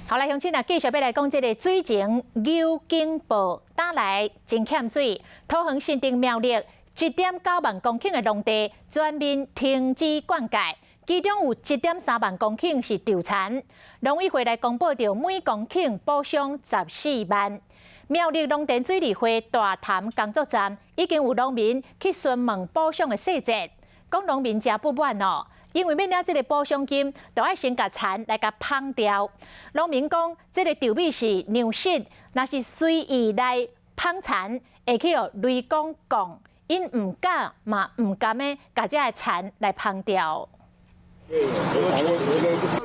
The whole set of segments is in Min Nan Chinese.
好來，鄉親啊，繼續欲來講這个水情有警報，打來真欠水。桃園新竹苗栗1.9萬公頃的農地全面停止灌溉，其中有1.3萬公頃是稻田。農委會來公布著每公頃補償14萬。苗栗農田水利會大潭工作站已經有農民去詢問補償的細節，講農民誠不滿哦。因為欲領這个補償金，都愛先共田來共芳掉。農民講，這个稻米是糧食，若是隨意來芳田，會去予雷公摃，𪜶毋敢嘛毋甘的共這个田來芳掉。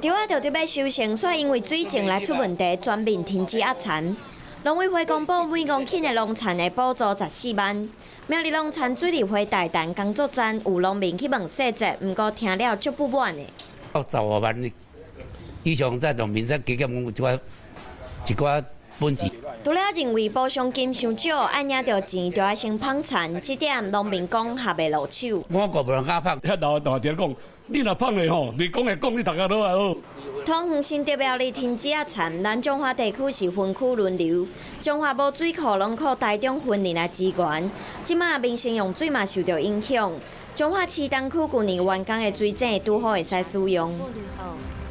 稻仔就欲收成，煞因為水情來出問題，全面停止壓田。農委會公布每公頃的農田會補助14萬。苗栗農田水利會大潭工作站有農民去問細節，毋過聽了足不滿的。到15萬以上，才農民才加減一寡一寡本錢。除了認為補償金傷少，愛領著錢就愛先芳田，這點農民講合袂落手。我閣無人敢芳，遐老大爹講，你若芳的吼，雷公會摃你頭殼落來好。桃園新竹苗栗停止壓田，咱彰化地區是分區輪流。彰化無水庫，攏靠台中雲林來支援。這馬民生用水嘛受著影響。彰化市東區舊年完工的水井拄好會使使用。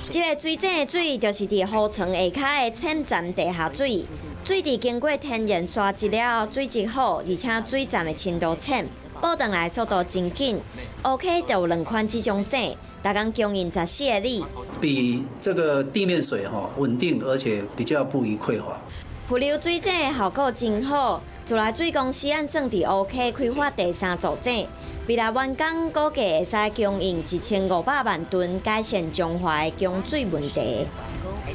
這个水井的水就是佇河床下跤的淺層地下水，水佇經過天然沙質了後，水質好，而且水層的深度淺，補轉來速度真緊。烏溪就有兩款這種井，逐工供應14个里。比這個地面水吼穩定，而且比較不易匱乏。浮流水井的效果真好，自來水公司按算佇烏溪開發第三座井，未來完工估計會使供應1500萬噸，改善彰化的供水問題。